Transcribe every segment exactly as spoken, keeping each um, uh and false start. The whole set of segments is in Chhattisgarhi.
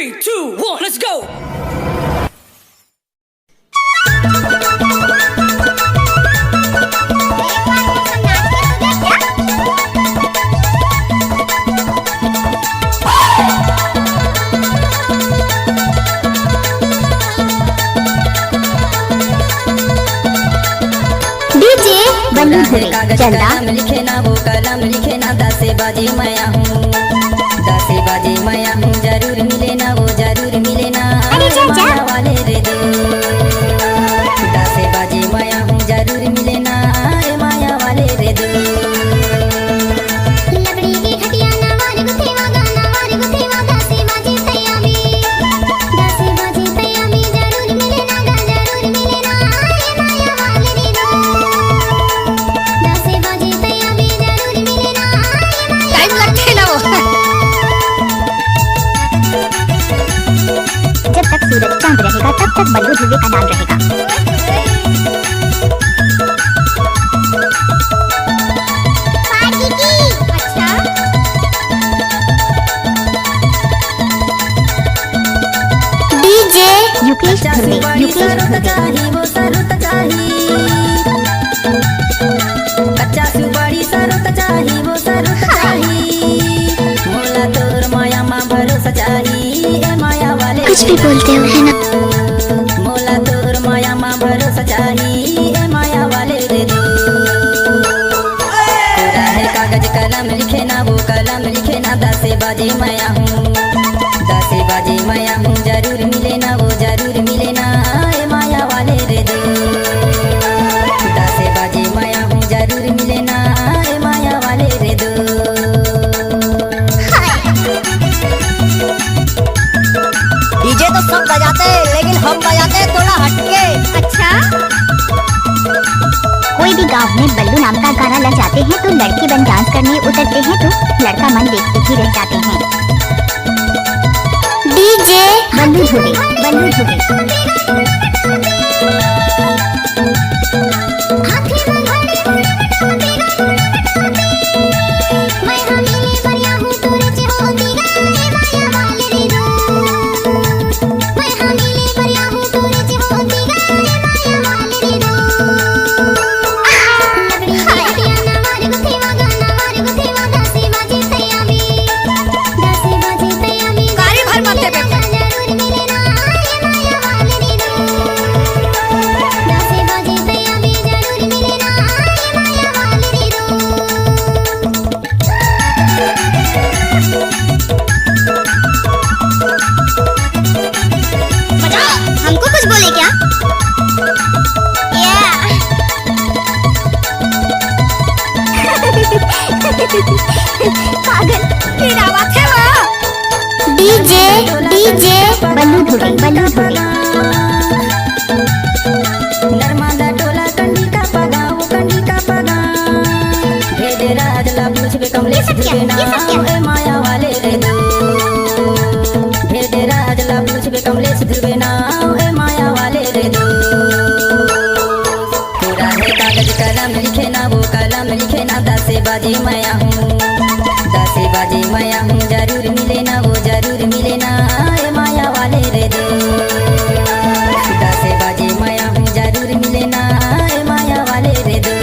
Three, two, one, let's go. DJ Ballu धुरे, कागज चंदा। कलम लिखे ना, वो कलम लिखे ना, दसे बजे मैं आहूँ, दसे बजे मैं आहूँ, जरूर मिले ना, वो जरूर मिले ना, अरे जा, जा। माया वाले रे दो। दसे बजे मैं आहूँ, जरूर मिले ना, ए माया वाले रे दो। लकड़ी की खटिया ना वार गुथेवा, गाना वार गुथेवा, दसे बजे तैयारी, दसे बजे तैयारी, जरूर मिले ना, जरूर मिले ना, ए माया वाले रे दो। दसे बजे तैयारी, जरूर मिले ना, ए माया टाइम लगथे ना वो। जब तक सूरज चांद रहेगा, तब तक बल्लू धुर्वे का नाम रहेगा। अच्छा। डीजे युकेश धुर्वे, युकेश धुर्वे। कच्चा सुपारी सरोत चाही, वो सरोत चाही। मोला तोर माया मा भरोसा चाही, ए माया वाले कुछ भी बोलते हो, है ना? मोला तोर माया मा भरोसा चाही, ए माया वाले रे दो। पूरा है कागज कलम लिखे ना, वो कलम लिखे ना, दसे बजे मैं आहूँ, दसे बजे मैं आहूँ, जरूर मिले ना, वो जरूर मिले ना, ए माया वाले रे दो। दसे बजे मैं आहूँ, जरूर मिले ना, ए माया वाले रे दो। डीजे तो सब बजाते हैं, लेकिन हम बजाते हैं थोड़ा हटके। अच्छा। कोई भी गांव में बल्लू नाम का गाना लग जाते हैं तो लड़के बन डांस करने उतरते हैं तो लड़का मन देखते ही रह जाते हैं। डीजे बल्लू धुर्वे, बल्लू धुर्वे। गाड़ी भर मत देबे। बजाओ, हमको कुछ बोले क्या? या। पागल, फिर आवाज है वो। डीजे, डीजे बल्लू धुर्वे, बल्लू धुर्वे। नर्मदा टोला कंडिका पगा, वो कंडिका पगा। भेदे राज ला पूछबे कमलेश ये सब क्या? धुर्वे ना, ये सब क्या? ए माया वाले रे दो। भेदे राज ला पूछबे कमलेश धुर्वे ना, ए माया वाले रे दो। पूरा है कागज कलम लिखे ना, वो कलम लिखे ना, दसे बजे मैं आहूँ, दसे बजे मैं आहूँ, जरूर मिले ना, वो जरूर मिले ना, ए माया वाले रे दो। दसे बजे मैं आहूँ, जरूर मिले ना, ए माया वाले रे दो।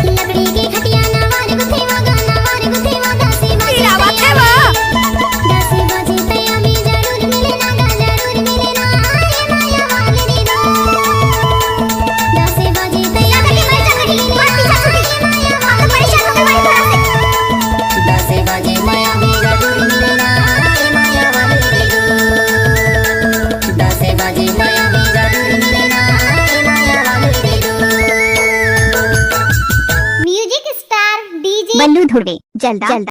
लकड़ी के खटिया ना वार गुथेवा, गाना वार गुथेवा, दसे बजे फिर आवाज है वो। दसे बजे तैयारी, जरूर मिले ना, जरूर मिले ना, ए माया वाले रे दो। दसे बजे तैयारी, जरूर मिले ना, ए माया वाले रे दो। दसे बजे मैं आहूँ, जरूर मिले ना, ए माया वाले रे दो। दसे बजे मैं आहूँ, जरूर मिले ना, ए माया वाले रे दो। म्यूजिक स्टार डीजे बल्लू धुर्वे, जल्दा, जल्दा।